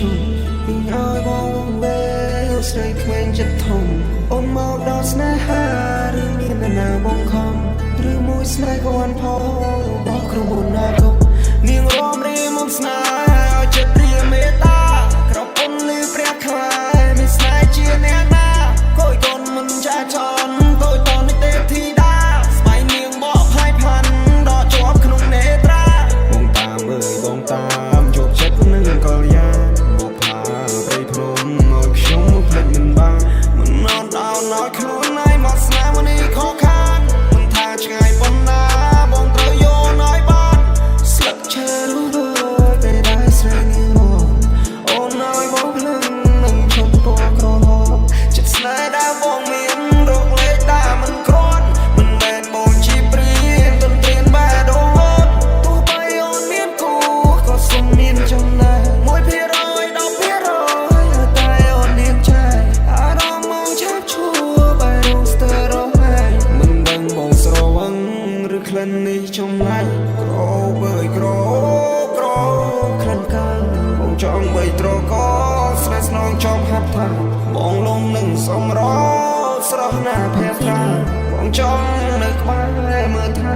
ខ្ញុំពីឲ្យបងវេស្រីក្មេងចិត្តធំអូនមកដល់ស្នេហាឬមាននរណាបងខំឬមួយស្នេហ៍ក៏អន់ផងបោះក្រុមអូនណាកុំនាងរំរៀមមុំស្នេហ៍ឲ្យចិត្តព្រាមេត្តាក្រពុនលឺព្រះខ្លាមានស្នេហ៍ជាអ្នកណាកូយកូនមិនចាចន់តូចតនេះទេធីតាស្បៃនាងបកផាយផាន់ដល់ជាប់ក្នុងនេត្រាបងតាមអើយបងតាមជោគចិត្តនឹងកល្យានមកផាព្រៃភ្នំឲ្យខ្ញុំមកភ្លេចមិនបានមិនអត់អោនឲ្យខ្លួនឯងមកស្នាមនេះខកខានមិនថាឆ្ងាយប៉ុណ្ណាបងត្រូវយកឲ្យបានស្លឹកឈើរុះរើយពេលដែលស្រីនាងមកអូនឲ្យបងភ្លឹងនឹងឈប់ពណ៌ក្រហមចិត្តស្នេហ៍ដែលបងមានរកលេខដាមិនគ្រាន់មិនមែនបងជាព្រានទន្ទ្រានបែដូងអូនទោះបីអូនមានគូក៏សុំមានចំណែក1% 10%ឲ្យតែអូននាងចែកអារម្មណ៍មកឆាប់ឈួរបែរងស្ទើររហែកមិនដឹងបងស្រវឹងឬក្លិននេះចម្លែកក្របីក្រក្រក្លិនកាលបងចង់បីត្រកស្នេហ៍ស្នងចប់ហាត់ថាបងលងនឹងសំរស្រស់ណាស់ភេត្រាបងចង់នៅក្បែរមើលថែ